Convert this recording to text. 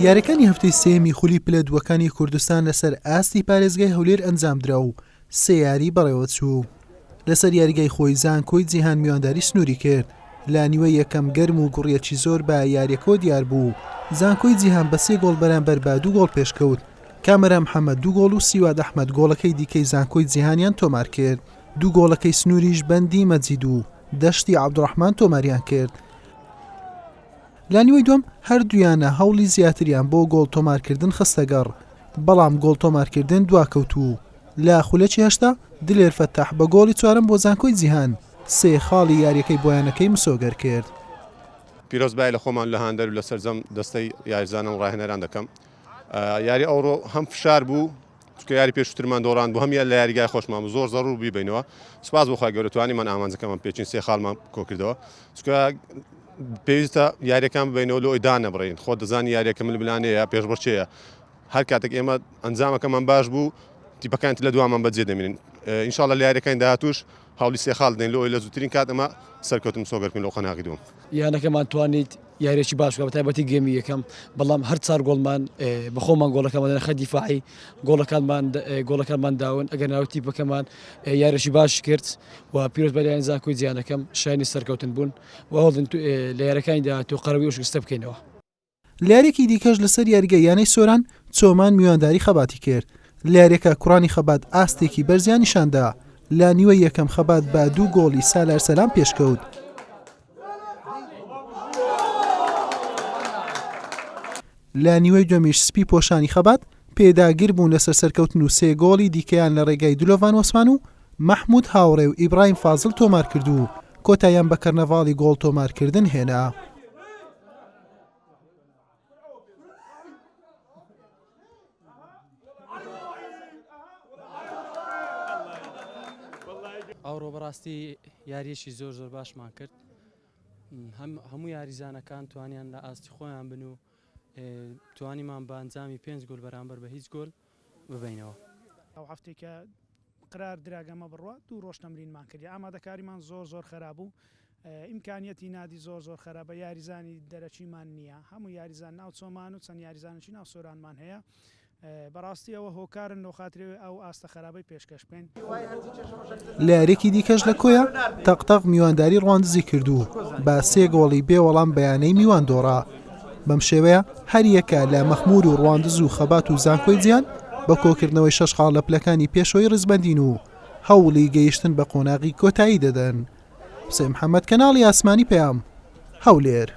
یاریەکانی هەفتەی سێیەمی خولی پلە دووەکانی کوردستان لەسەر ئاستی پارێزگای هەولێر ئەنجامدرا و سێ یاری بەڕێوەچوو. لەسەر یاریگای خۆی زانکۆی جیهان میوانداری سنووری کرد، لە نیوەی یەکەم گەرم و گوڕیەکی زۆر بە یاریەکەوە دیار بوو، زانکۆی جیهان بە سێ گۆڵ بەرامبەر بە دوو گۆڵ پێشکەوت، کامەران محەمەد دوو گۆڵ و سیواد ئەحمەد گۆڵەکەی دیکەی زانکۆی جیهانیان تۆمارکرد، دوو گۆڵەکەی سنووریش بەندی مەجید و دەشتی عەبدوڕەحمان تۆماریان کرد. لە نیوەی دووەم هەردوویانە هەوڵی زیاتریان بۆ گۆڵ تۆمارکردن خستەگەڕ، بەڵام گۆڵ تۆمارکردن دواکەوت و لە خولەکی 80 دلێر فەتاح بە گۆڵی چوارەم بۆ زانکۆی جیهان سێ خاڵی یارییەکەی بۆ یانەکەی مسۆگەر کرد. پیرۆزبایی لە خۆمان لە هاندەر و لە سەرجەم دەستەی یاریزانان و ڕاهێنەران دەکەم. یاری ئەوڕۆ هەم فشار بوو چونکە یاری پێشووترمان دۆڕاند بوو هەم لە یاریگای خۆشمان بوو زۆر زەڕور بیبینەوە سوپاس بۆ خوای گەورە توانیمان ئامانجەکەمان پێچین سێ خاڵمان کۆکردەوە چونکە پێویستە یاریەکان ببینەوە لۆی دانەبڕین خۆ دەزانی یاریەکە ململانێیە پێشبڕکێیە هەر کاتێک ئێمە ئەنجامەکەمان باش بوو تیپەکان لە دوامان بەجێ دەمێنن ئینشاءاللە لە یاریەکانی داهاتووش هەوڵی سێ خاڵ دەین لۆی لە زووترین کات ئەمە سەرکەوتن مسۆگەر بکەین لەو قۆناغی دووەم. یانەکەمان توانیت یاریەکی باش بکات بەتایبەتی گێمی یەکەم بەڵام هەر چار گۆڵمان بە خۆمان گۆڵەکەمان دەنە خەت دیفاعی گۆڵەکانمان گۆڵەکانمان داون ئەگەر ناو تیپەکەمان یاریی باش کرد و پیرۆز بە لایەن زانکۆی جیانەکەم شایانی سەرکەوتن بوون و هەوڵدن لە یاریەکانی داهاتوو قەرەبووی ئەو شکستە بکەینەوە. لە یارییەکی دیکەش لەسەر یاریگای یانەی سۆران، چۆمان میوانداری خەباتی کرد. لە یارییەکە کوڕانی خەبات ئاستێکی بەرزیان نیشاندا، لە نیوەی یەکەم خەبات بە دوو گۆڵی سالار سەلام پێشکەوت. لە نیوەی دووەمیش سپی پۆشانی خەبات پێداگر بوون لەسەر سەرکەوتن و سێ گۆڵی دیکەیان لە رێگای دلۆڤان وەسمان و مەحمود هاوڕێ و ئیبراهیم فازل تۆمارکرد و کۆتاییان بە کەرنەڤاڵی گۆڵ تۆمارکردن هێنا. ئەوڕۆ بەڕاستی یاریەکی زۆر زۆر باشمان کرد هەموو یاریزانەکان توانیان لە ئاستی خۆیان بن و توانیمان بە ئەنجامی پێنج گۆل بەرامبەر بە هیچ گۆل ببینەوە. ئەو هەفتەی کە قرار درا گەمە بڕوا دوو ڕۆژ تەمرینمان کردی ئامادەکاریمان زۆر زۆر خەراب بوو ئیمکانیەتی نادی زۆر زۆر خەرابە یاریزانی دەرەکیمان نییە هەموو یاریزان ناو چۆمان و چەند یاریزانێکی ناو سۆرانمان هەیە بەڕاستی ئەوە هۆکارن لۆ خاتری ئەو ئاستە خەرابەی پێشکەش بکەین. لە یارییەکی دیکەش لە کۆیە، تەقتەق میوانداری ڕواندزی کرد و بە سێ گۆڵی بێ وەڵام بە یانەی میوان دۆڕا. بەم شێوەیە هەریەکە لە مەخموور و ڕواندز و خەبات و زانکۆی جیهان بە کۆکردنەوەی شەش خاڵ لە پلەکانی پێشەوەی ڕیزبەندین و هەوڵی گەیشتن بە قۆناغی کۆتایی دەدەن. حوسێن محەمەد، کەناڵی ئاسمانی پەیام، هەولێر.